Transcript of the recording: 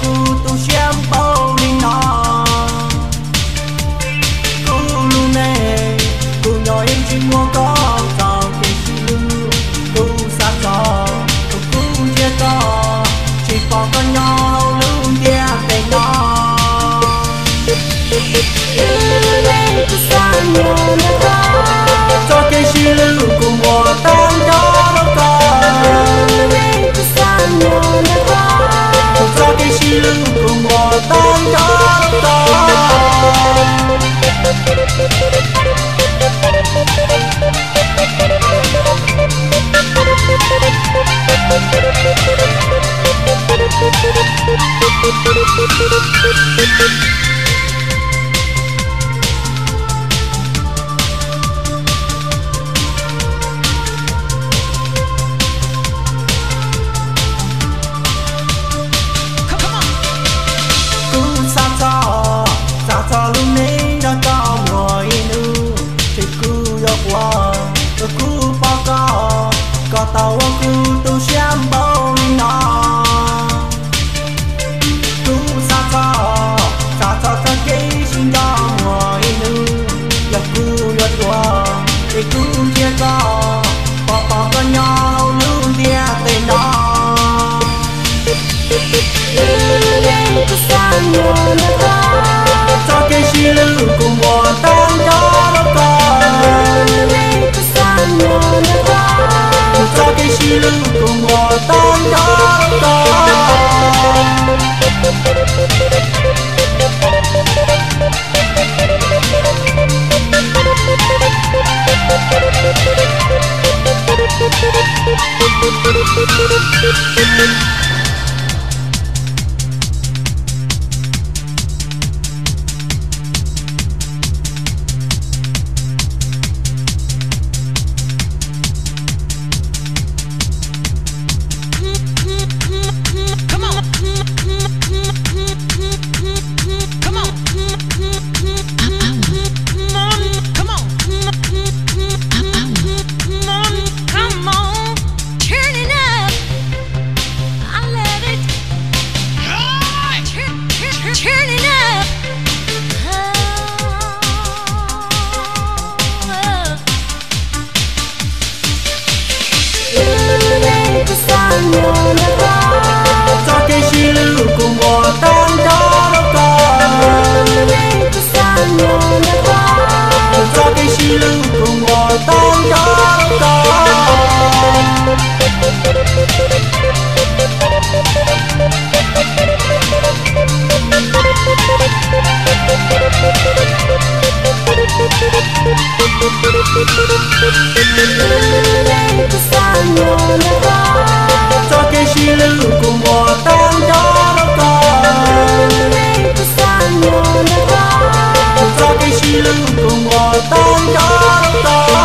Kuv tu siab npaum li no, kuv lub neej kuv nyob yeej tsis muaj koj txoj kev sib hlub. Kuv xav txog kuv ntsia koj, tsis pom koj nyob hauv lub ntiaj teb no. Txoj kev sib hlub kuv muab tag nrho rau koj. Kuv txoj kev sib hlub kuv muab tag nrho rau koj. Kuv xav txog, xav txog lub neej nrog koj muaj ib hnub, ces kuv yuav ua, kuv pom koj, koj tau ua kuv tu siab npaum li no. Kuv xav txog, xav txog txoj kev sib nco muaj ib hnub, yog kuv yuav tuag, ces kuv ntsia koj, pom pom koj nyob hauv lub ntiaj teb no. Txoj kev sib hlub kuv muab tag nrho rau koj. Txoj kev sib hlub kuv muab tag nrho rau koj. Txoj kev sib hlub kuv muab tag nrho rau koj. Txoj kev sib hlub kuv muab tag nrho rau koj. Txoj kev sib hlub kuv muab tag nrho rau koj. Txoj kev sib hlub kuv muab tag nrho rau koj.